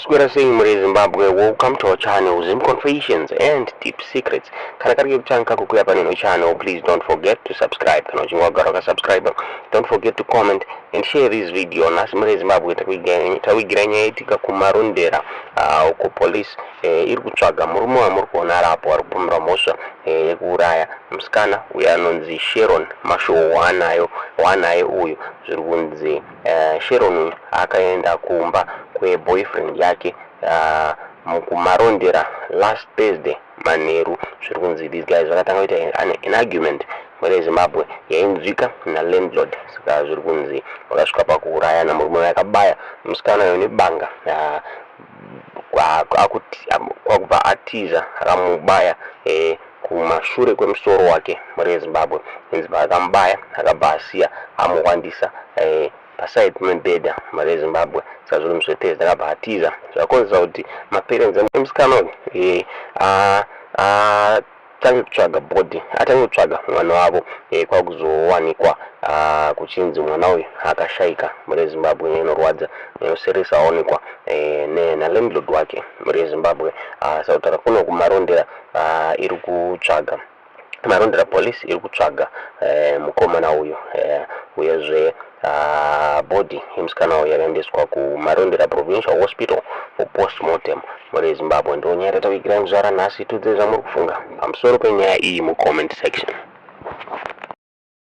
Maswera sei muri Zimbabwe? Welcome to our channel, Zim Confessions and Deep Secrets. Kana kari kekutanga kukuya paneno channel, please don't forget to subscribe. Kana uchinge wagara wakasubscribe, don't forget to comment and share this video. Nhasi muri Zimbabwe takuigira nyaya itika kuMarondera, uko police iri kutsvaga murume wamuri kuona ari apo, ari kupomerwa mhosva yekuuraya musikana uyo anonzi Sharon Mashowo waanayo waanaye uyu. Zviri kunzi Sharon uyu akaenda kumba kweboyfriend yake mukuMarondera last Thursday manheru. Zviri kunzi these guys vakatanga kuita an argument muri Zimbabwe yainzwika nalandlord. Saka zviri kunzi vakasvika pakuurayana. Murume uyu akabaya musikana uyu nebanga, kwakubva atiza. Akamubaya kumashure kwemusoro wake muri Zimbabwe. Inzi paakamubaya, akabva asiya amuwandisa paside pemubhedha muri Zimbabwe. Saka zviri musi weThursday akabva atiza, zvakonzera kuti maparents emusikana uyu atange kutsvaga body, atange kutsvaga mwana wavo, kwakuzowanikwa kuchinzi mwana uyu akashayika muri Zimbabwe. Inorwadza, inoseresa, aonekwa nalandlord wake muri Zimbabwe. Saka kutaura kuno kuMarondera iri kutsvaga, Marondera Police iri kutsvaga mukomana uyu, uyezve body yemusikana uyu yakaendeswa kuMarondera Provincial Hospital for postmortem muri Zimbabwe. Ndo nyaya yatakuigirai muzuva ranhasi. Tiudzei zvamuri kufunga pamusoro penyaya iyi mucomment section.